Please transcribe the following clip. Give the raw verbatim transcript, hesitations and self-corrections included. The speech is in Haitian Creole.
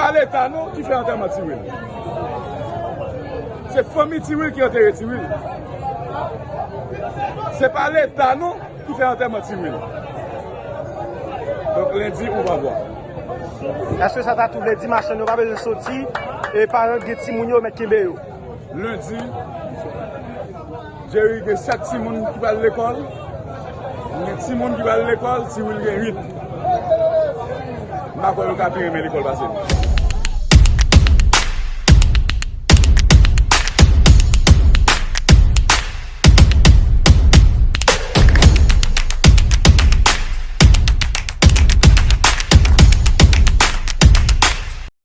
pa Leta non ki fè antèman Tiwil. Se fanmi Tiwil ki antere Tiwil. Se pa Leta non ki fè antèman Tiwil. Donk lendi ou va vwa. Èske sa ta tou vle di machann yo pa bezwen soti e paran gen timoun yo mèt kenbe yo? Lendi, Jerry gen sèt timoun ki pral lekòl. Gen timoun ki pral lekòl, Tiwil gen uit. M pa kwè yo ka pi renmen lekòl pase m.